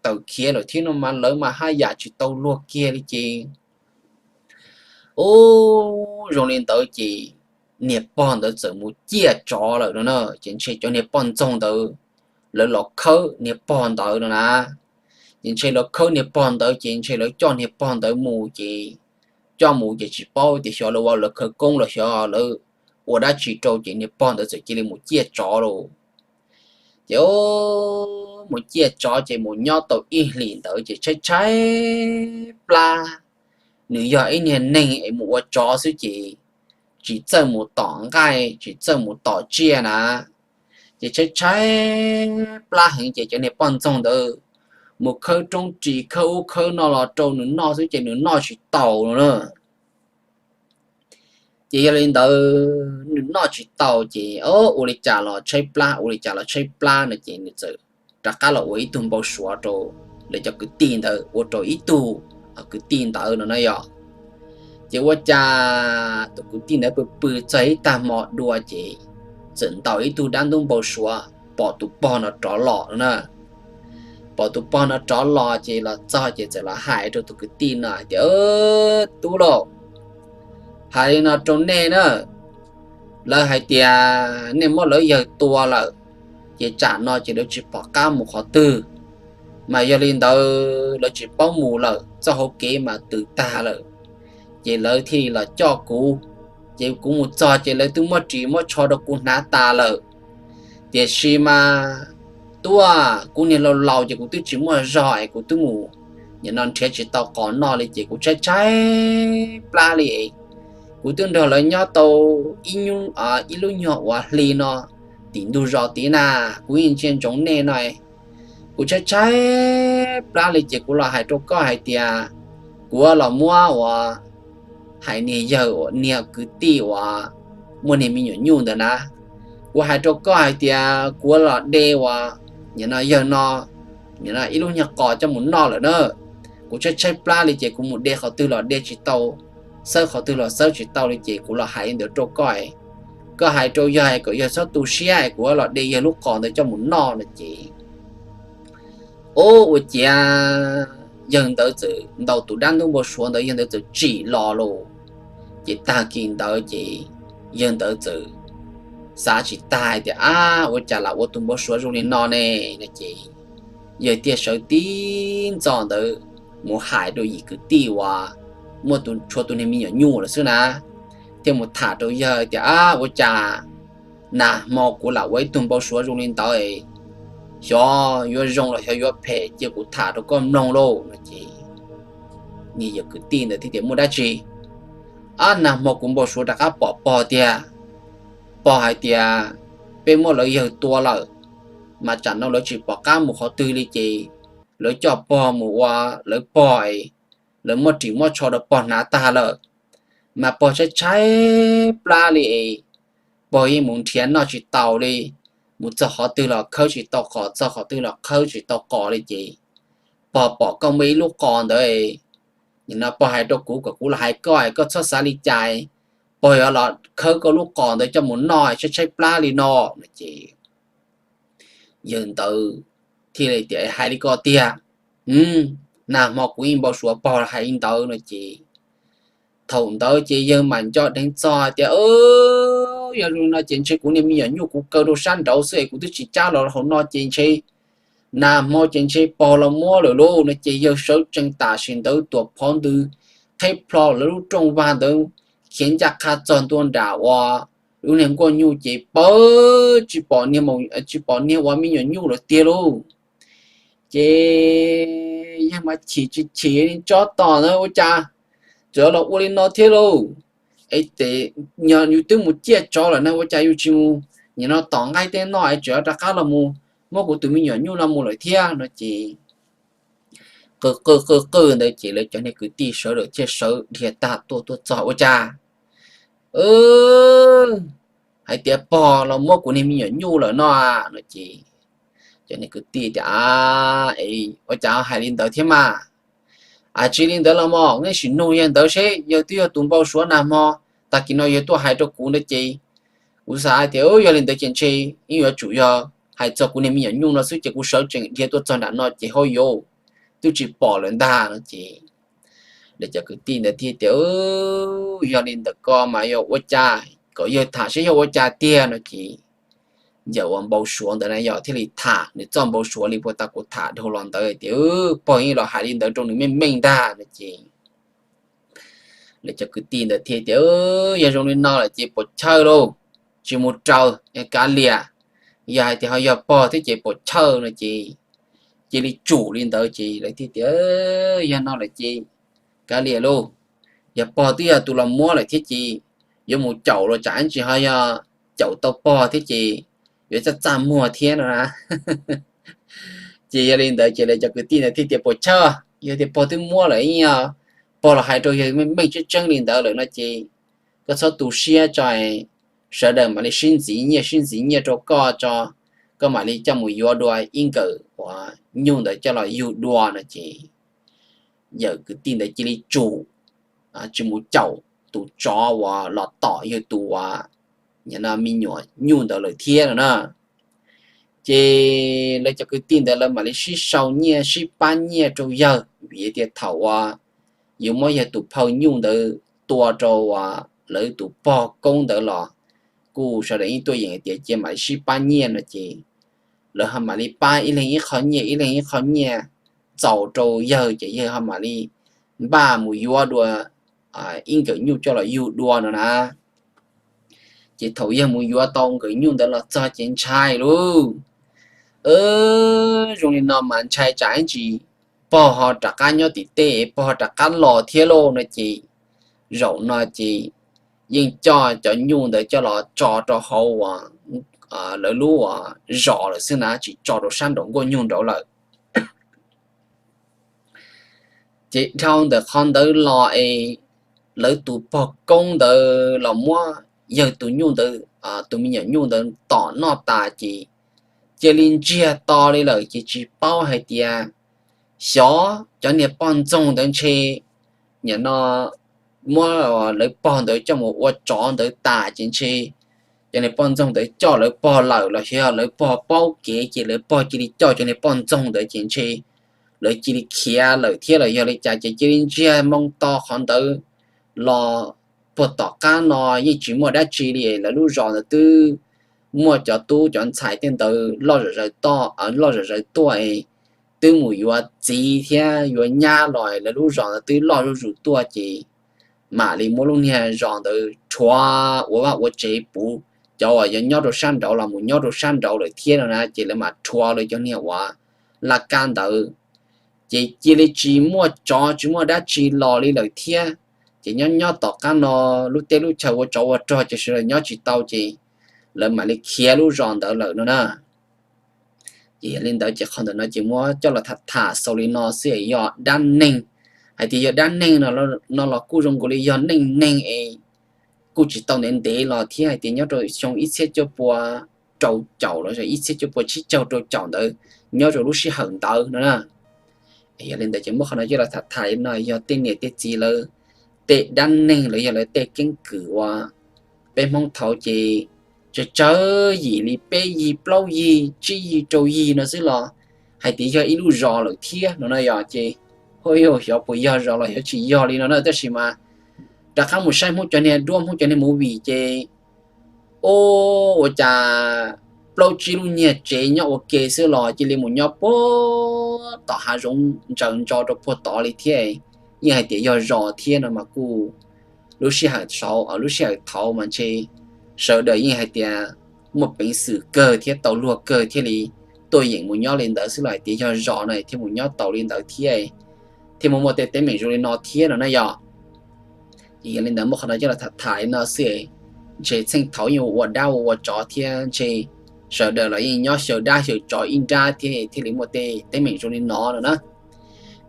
tawm khiav lawm thiab no mas lawv mas haj yam tsis tau luag kiag li ces ub, zoo li ntawd ces niag pog ntawd txawm mus ciaj tsov lawm no na. Ces ntshe cov niag poj ntxoog ntawd lawv los khawb niag pog ntawd no na. Ces ntshe lawv khawb niag pog ntawd ces ntshe lawv coj niag pog ntawd mus ces coj mus ces tsis paub tias xyov lawv ua lawv khawv koob los xyov lawv ua dab tsi rau ces niag pog ntawd txawm cia li mus ciaj tsov lauj. Ces mus ciaj tsov ces mus nyob tau ib hlis ntawd ces tshaib tshaib plab, nws yog ib niag neeg es mus ua tsov xwb ces tsis txawj mus tom nqaij tsis txawj mus tom tsiaj na. Ces tshaib tshaib plab heev ces cov niag poj ntxoog ntawd mus khawb roob ris khawb ub khawb no los rau nws noj xwb ces nws noj tsis taus no na. Ces yog li ntawd nws noj tsis tau ces ua li cas los tshaib plab ua li cas los tshaib plab no ces nws txawm rov qab los ua ib tug npau suav rau lawv cov kwv tij ntawd ua rau ib tug kwv tij ntawd no na yog. Ces ua cas tus kwv tij ntawd pw pw txog ib tag hmo dua ces txawm ntaus ib tug dab ntub npau suav pom tus pog no rov los no na. Pom tus pog no rov los ces los txog ces txawm los hais rau tus kwv tij no hais tias, Tub lauj, hais li no rau nej na, lawv hais tias nej muab lawv yawg tua lawm, ces tsam no ces lawv tsis pom qab mus qhov twg, mas yog li ntawd lawv tsis paub mus lawm txoj hauv kev mas tws tag lawm, ces lawv thiaj li los coj kuv. Ces kuv mus txog ces lawv twb muab ris muab tsho rau kuv hnav tas lawm. Tiam sis mas tuaj kuv niag laus laus ces kuv twb tsis muaj zog es kuv twb mus, nim no nrhiav tsis tau qos noj li ces kuv tshaib tshaib plab li. Kuv twb nrog lawv nyob tau ib lub nyuag uas hli no tim ntug zos tid na, kuv yeej ntsia ntsoov nej no. Kuv tshaib tshaib plab li ces kuv los hais rau koj hais tias kuv los muab uas hais niag yawg uas niag kwv tij uas muaj niag me nyuam nyuj ntawd na, kuv hais rau koj hais tias kuv los de uas nim no yawg no, nim no ib lub nyuag qos coj mus noj lawm na. Kuv tshaib tshaib plab li ces kuv mus de qhov twg los de tsis tau, xawb qhov twg los xawb tsis tau li ces kuv los hais li ntawd rau koj. Koj hais rau yawg kom yawg txhob tu siab es kuv los de yawg lub qos ntawd coj mus noj no ces, ub, ua ciav yawg ntawd txawm ntaus tus dab ntub npau suav ntawd yawg ntawd txawm tsim los lauj. Ces tag kis ntawd ces yawg ntawd txawm xav tsis tag tias, ab, ua cas lam ua tus npau suav zoo li no ne, no ces yawg thiaj sawv tib ntxov ntawd mus hais rau yim kwv tij uas muaj tus, tshuav tus niag me nyuam nyuj lawm xwb na, thiaj mus tham rau yawg tias, ab, ua cas nag hmo kuv lam ua ib tug npau suav zoo li ntawd, xyov yuav zoo los xyov yuav phem, cia kuv tham rau koj mloog lauj, no ces niag yawm kwv tij ntawd thiaj tias, muaj dab tsi? Ab, nag hmo kuv npau suav rov qab pom pog tiag, pog hais tias peb muab lawv yawg tua lawm, mas tsam no lawv tsis pom qab mus qhov twg li ces lawv coj pog mus ua lawv pog, lawv muab ris muab tsho rau pog hnav tag lawm, mas pog tshaib tshaib plab li es pog yeej mus nrhiav noj tsis taus li, mus txog qhov twg los khawb tsis tau qos, txog qhov twg los khawb tsis tau qos li ces pog pom koj muaj ib lub qos ntawd, nim no pog hais rau kuv kom kuv los hais koj, koj txhob xav li cas, pog yuav los khawb koj lub qos ntawd coj mus noj, tshaib tshaib plab li no, no ces yawg ntawd thiaj li tias, hais li ko tiag, nag hmo kuv yeej npau suav pog hais li ntawd, no ces thaum ntawd ces yawg mam nco dheev txog tias, yog zoo no ces ntshe kuv niag me nyuam nyuj kuv kaw rau sab nraud xwb es kuv twb tsis cab los hauv no ces ntshe nag hmo ces ntshe pog los muab lawm lauj, no ces yawg sawv tsees tam sim ntawd tuam phov ntws qheb plho lawv lub rooj vag ntawd khiav ncaj qha txog ntua nram uas lub niag nkuaj nyuj ces pawg tsis pom niag, tsis pom niag uas me nyuam nyuj lawm tiag lauj. Ces yawg mas chim tsis chim li tsob tos na, ua cas txawm los ua li no thiab lauj? Es ces yus twb mus ciaj tsov lawm na, ua cas yus tsis mus nim no tom nqaij tej noj es tseem rov qab los mus muab kuv tus me nyuam nyuj no mus lawm thiab, no ces qw qw qw qw ntawd ces lawv cov niag kwv tij sawv daws thiaj sawv dhia tag tuaj tuaj txog, ua cas hais tias pog los muab kuv niag me nyuam nyuj lawm no, no ces cov niag kwv tij tias, es ua cas hais li ntawd thiab mas? Tsis li ntawd los mas nej sim nug yawg ntawd seb, yawg twb yog tus npau suav nag hmo, tag kis no yawg tuaj hais rau kuv ntawd ces kuv xav hais tias yog li ntawd ces ntshe yeej yuav tsum yog hais txog kuv niag me nyuam nyuj no xwb ces kuv sawv tsees dhia tuaj txog nram no ces hauj yauv twb tsis pom lawm ntag, no ces lawv cov kwv tij ntawd thiaj tias, yog li ntawd ko mas yog ua cas, kom yawg tham seb yog ua cas tiag, no ces yawg uas npau suav ntawd na yog thiaj li tham nws txoj npau suav li puag ta kuv tham dhau los ntawd tias pog yeej los hais li ntawd rau nws meej meej ntag, no ces lawv cov kwv tij ntawd thiaj tias, yog zoo li no lawm ces puas chawj lauj, tsis mus raws, kav liam, yog hais tias ho yog pog thiab ces puas chawj, no ces cia li tsum li ntawd ces lawv thiaj tias, yog no lawm ces kav liam lauj, yog pog twb yog tus los muab lawm thiab ces yuav mus caum los tsam ib ntsis ho yog caum tau pog thiab ces yuav txaj txaj muag thiab no na. Ces yog li ntawd ces lawv cov kwv tij ntawd thiaj tias puas chawj, yog tias pog twb muab lawm, pog los hais rau yawg meej meej tseeb tseeb li ntawd lawm no ces koj txhob tu siab tso, sawv daws mam li sib ntxiv nyiaj sib ntxiv nyiaj rau koj tso, koj mam li coj mus yuav dua ib nkawm uas nyuj ntawd coj los yug dua, no ces yawm kwv tij ntawd cia li tsum, tsis mus caum tus tsov uas los tom yawg tus uas me nyuam nyuj ntawd lawm thiab no na. Ces lawv cov kwv tij ntawd lawv mam li sib sau nyiaj sib pab nyiaj rau yawg vim tias thaum uas yawg muab yawg tus phauj nyuj ntawd tua rau uas lawv tus pog koob ntawd los kuj sawv daws yeej tuaj yeem hais tias cia mam li sib pab nyiaj no ces lawv ho mam li pab ib leeg ib qho nyiaj ib leeg ib qho nyiaj txaus rau yawg ces yawg ho mam li npaj mus yuav dua ib nkawm nyuj coj los yug dua no na. Ces thaum yawg mus yuav tau nkawm nyuj ntawd los txog ces ntshai lauj, zoo li no mas ntshai tsam ib ntsis pog ho rov qab nyob tim tej, pog ho rov qab los thiab lauj no ces zaum no ces yeej coj cov nyuj ntawd coj los tso rau hauv uas lawv lub zos lawm xwb na, tsis tso rau sab nraum nkuaj nyuj nraud lawm. Ces dhau ntawm qhov ntawd los es lawv tus pog koob ntawd los muab yawg tus nyuj ntawd, tus me nyuam nyuj ntawd tom noj tas ces cia li ntsiag to li lawm ces tsis paub hais tias xyov cov niag poj ntxoog ntawd ntshe nim no muab lawv pog ntawd coj mus ua tsov ntawd tas ces ntshe cov niag poj ntxoog ntawd coj lawv pog lawm los xyov yog lawv pog paub kev ces lawv pog cia li coj cov niag poj ntxoog ntawd ces ntshe lawv cia li khiav lawm thiab los yog li cas ces cia li ntsiag moo to qhov ntawd los puag tom qab no yeej tsis muaj dab tsi li, lawv lub zos ntawd twb muaj cov tub cov ntxhais tej ntawd loj zom zaws toj, loj zom zaws tuaj es twb mus yuav txiv thiab yuav nyab los lawv lub zos ntawd twb loj zuj zus tuaj ces mam li muab lub niag zos ntawd rhuav ua vaj ua tsev puv, cov uas yog nyob rau sab nraud los mus nyob rau sab nraud lawm thiab no na, ces lawv mam rhuav lawv cov niag uas laj kab ntawd. Ces cia li tsis muaj tsov tsis muaj dab tsi los li lawm thiab. Ces nyob nyob tom qab no lub teb lub chaw ua tsov ua rog ces sawv daws nyob tsis tau ces lawv mam li khiav lub zos ntawd lawm no na. Ces yog li ntawd ces qhov ntawm no ces muab coj los tham tham xaus li no xwb, yog dab neeg. Hais tias yog dab neeg no los kuj zoo nkaus li yog neej neeg es kuj tsis tau ntev ntev los thiab, hais tias nyob rau xyoo ib txhiab cuaj pua rau caum los ib txhiab cuaj pua tsib caug rau caum ntawd, nyob rau lub sij hawm ntawd no na. Yog li ntawd ces muab qhov no coj los tham tham li no, yog tej niam tej txiv lawv tej dab neeg los yog lawv tej keeb kwm uas peb Hmoob thaud ces tsawg tsawg yim li peb yig plaub yig tsib yig rau yig no xwb los hais tias yog ib lub zos lawm thiab no na yog ces, hu yuj, xyov puas yog zos los xyov tsis yog li no na, tab sis mas rov qab mus saib Hmoob cov niag duab Hmoob cov niag movie ces, o, ua cas plaub tsib lub niag tsev nyob ua ke xwb los cia li mus nyob puag tom hav zoov ntsaws ntso rau puag tod li thiab. Yeej hais tias yog zos thiab no mas kuj lub sij hawm thaud, lub sij hawm thaud mas ntshe sawv daws yeej hais tias muaj peev xwm kawg thiab tau luag kawg thiaj li tuaj yeem mus nyob li ntawd xwb los hais tias yog zos no thiaj mus nyob tau li ntawd thiab, thiaj muaj muaj tej teeb meem zoo li no thiab no na yog. Ces yog li ntawd muab qhov no coj los tham tham li no xwb, ntshe txheej thaud yeej ua ua dab ua ua tsov thiab ntshe sawv daws los yeej nyob xyaw dab xyaw tsov ib nrab thiab thiaj li muaj tej teeb meem zoo li no no na.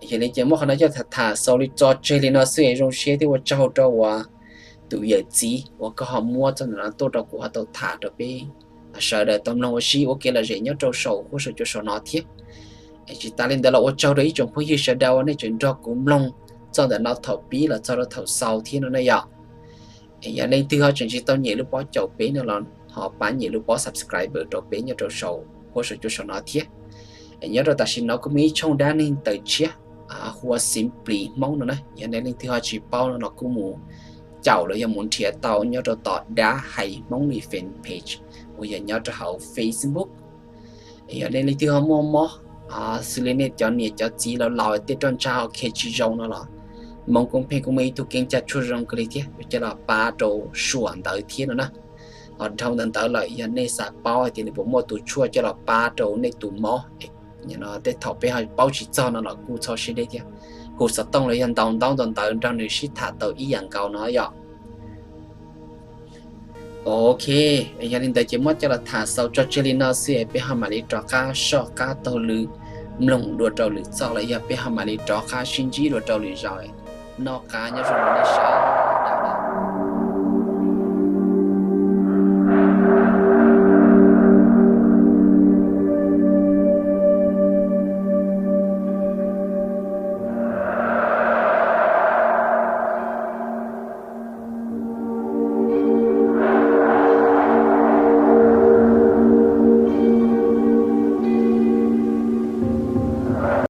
Yog li ces muab qhov no coj tham tham xaus li tso tseg li no xwb, zoo siab thiab ua tsaug rau uas tus yawm txiv uas koj ho muab txoj ntawm no tuaj rau kuv ho tau tham rau peb sawv daws tau mloog ua si ua kev lom zem nyob rau saum huab saum cua saum no thiab. Tsis tas li ntawd los ua tsaug rau ib tsoom phooj ywg sawv daws uas nej tseem nrog kuv mloog txoj ntawm no thaum pib los txog rau thaum xaus thiab no na yom. Yog leej twg ho tseem tsis tau nyem lub pob caum peb no los ho pab nyem lub pob subscribe rau peb nyob rau saum huab saum cua saum no thiab. Nyob rau tam sim no kuj muaj ib tshooj dab neeg tawm tshiab hu ua Simply Hmoob no na, yog nej leej twg ho tsis paub no los kuj mus caum los yog mus nrhiav tau nyob rau tom Dab Hais Hmoob li fan page uas yog nyob rau hauv Facebook. Yog nej leej twg ho muaj mob xws li nej cov niam cov txiv laus laus tej roj ntsha ho khe tsis zoo no los Hmoob Koob Pheej kuj muaj ib tug keeb caj tshuaj zoo kawg li thiab yuav coj los pab rau suam ntawd thiab no na. Ho dhau ntawd ntawd lawm yog nej xav paub hais tias nws puas muaj tus tshuaj coj los pab rau nej tus mob, tej thaum peb ho paub tsis txog no los kuj txhob siab deb thiab, hu xov tooj los yog ntaus ntaub ntaus ntawv nrog nws sib tham tau ib yam nkaus no yom. Ok, yog li ntawd ces muab coj los tham xaus tso tseg li no xwb, peb ho mam li rov qab soj qab taug lw mloog dua rau lwm txoj los yog peb ho mam li rov qab sib ntsib dua rau lwm zaus. Noj qab nyob zoo nej sawv